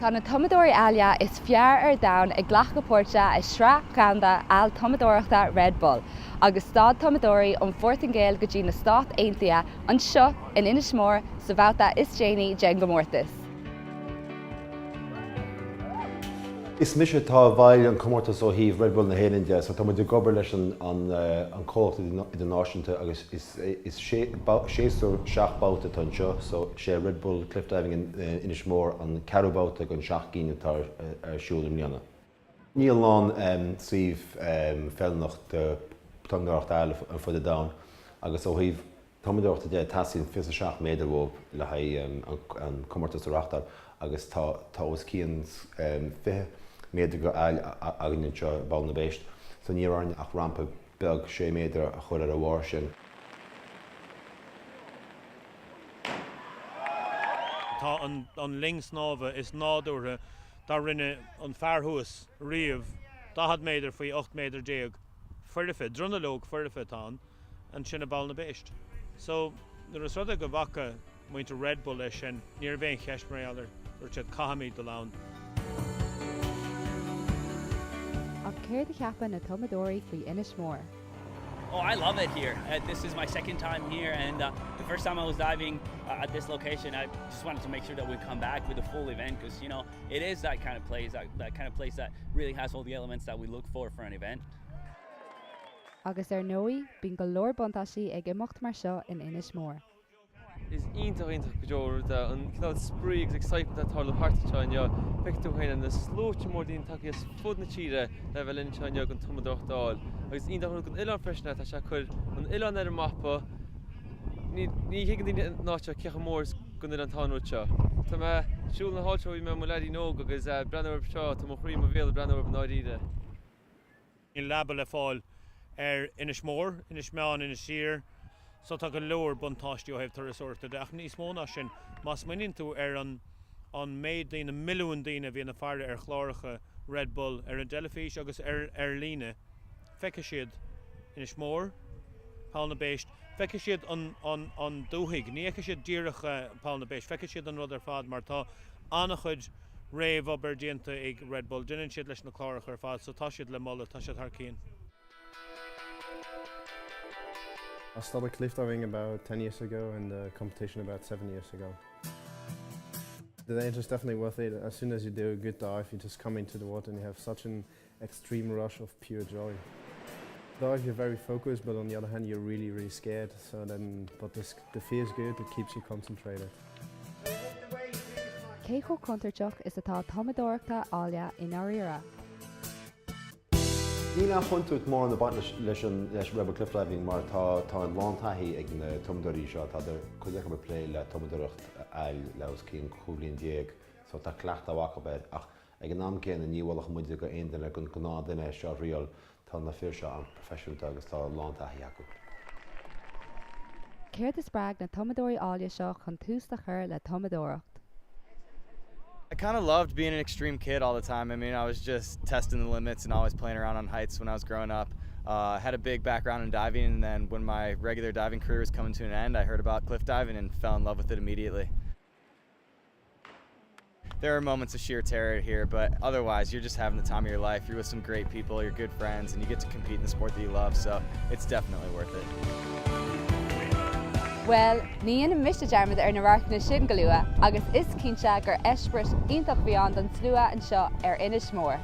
Tá na tumadóirí aille is fearr ar domhan ag glacadh páirte i Sraith Dhomhanda Aill-Tumadóireachta Red Bull, agus stad tumadóirí ón Phortaingéil go dtí na Stáit Aontaithe anseo in Inis Mór sa bhabhta is déanaí den gcomórtas. Is mise atá i bhfeighil an comórtas ó thaobh Red Bull na hÉireann de, so tá muid ag obair leis an comhlacht idirnáisiúnta agus is séasúr 7 babhta atá anseo, so sé Red Bull Cliff Diving in Inis Mór an ceathrú babhta den 7 gcinn atá ar siúl i mbliana. Níl a lán suíomh feiliúnach do tumadóireacht aill ar fud an domhain agus ó thaobh tumadóireachta de teastaíonn 27 méadar uaibh le haghaidh an comórtas a reáchtáil agus tá tá os cionn 20 méadar de aill againn anseo i bPoll na bPéist so ní raibh orainn ach rampa beag 6 méadar a chur ar a bharr sin. Tá an linn snámha is nádúrtha dá rinne an fear thuas riamh, 40 méadar faoi 18 méadar, foirfe, dronuilleog foirfe atá ann, ansin i bPoll na bPéist. So, nuair is rud é go bhfaca muintir Red Bull é sin, ní raibh aon cheist mar gheall air, dúirt siad caithfimid dul ann. Ach céard a cheapann na tumadóirí faoi Inis Mór? Oh, I love it here. Uh, this is my second time here, and uh, the first time I was diving uh, at this location, I just wanted to make sure that we come back with a full event because you know it is that kind of place, that, that kind of place that really has all the elements that we look for for an event. Agus ar ndóigh, bíonn go leor buntáistí ag imeacht mar seo in Inis Mór. Is iontach, iontach go deo rud é an cineál spraoi agus excitement atá ag tarlú thart anseo inniu. Feicfidh tú féin na sluaite mór daoine tagtha as fud na tíre le bheith linn anseo inniu don tumadóireacht áil. Agus iontach rud don oileán freisin é, tá sé ag cur an oileán ar an mapa. Ní ní thuigeann daoine in áit seo cé chomh mór is don oileán atá an rud seo. Tá mé ag siúl na háite ó bhí mé i mo leaidín óg agus breathnú orthu seo, tá mo chroí i mo bhéal ag breathnú orthu i ndáiríre. Níl leaba le fáil ar Inis Mór, Inis Meáin, Inis Oírr so tá go leor buntáistí ó thaobh turasóireachta de ach níos mó ná sin, má smaoiníonn tú ar an an méid daoine, milliúin daoine a bhíonn ag faire ar chláracha Red Bull ar an dteilifís agus ar ar líne, feicfidh siad Inis Mór, Poll na bPéist, feicfidh siad an an an dúthaigh, ní fheicfidh siad díreach Poll na bPéist, feicfidh siad an rud ar fad mar tá an-chuid réamhobair déanta ag Red Bull. Déanann siad leis na cláracha ar fad so tá siad le moladh, tá siad thar cionn. I started cliff diving about 10 years ago and the competition about 7 years ago. The danger is definitely worth it. As soon as you do a good dive, you just come into the water and you have such an extreme rush of pure joy. Dive, you're very focused, but on the other hand, you're really, really scared. So then, but this, the fear is good, it keeps you concentrated. Cé chomh contúirteach is atá tumadóireachta aille i ndáiríre? Níl aon chontúirt mórán ag baint leis an leis Red Bull Cliff Diving mar tá tá a lán taithí ag na tumadóirí seo, tá cuid acu ag plé le tumadóireacht aill le os cionn 15 bhliain so tá cleachtadh acu air ach Ag an am céanna, ní mholfadh muide go aon duine, don ghnáthduine é seo a thriail, tá na fir seo an-proifisiúnta agus tá a lán taithí acu. Céard a spreag na tumadóirí áille seo chun tús a chur le tumadóireacht? I kind of loved being an extreme kid all the time. I mean, I was just testing the limits and always playing around on heights when I was growing up. Uh, had a big background in diving, and then when my regular diving career was coming to an end, I heard about cliff diving and fell in love with it immediately. There are moments of sheer terror here, but otherwise, you're just having the time of your life. You're with some great people, you're good friends, and you get to compete in the sport that you love, so it's definitely worth it. Bhuel, ní dhéanfaidh mise dearmad ar na radharcanna sin go luath, agus is cinnte gur eispéireas iontach a bhí ann don slua anseo ar Inis Mór.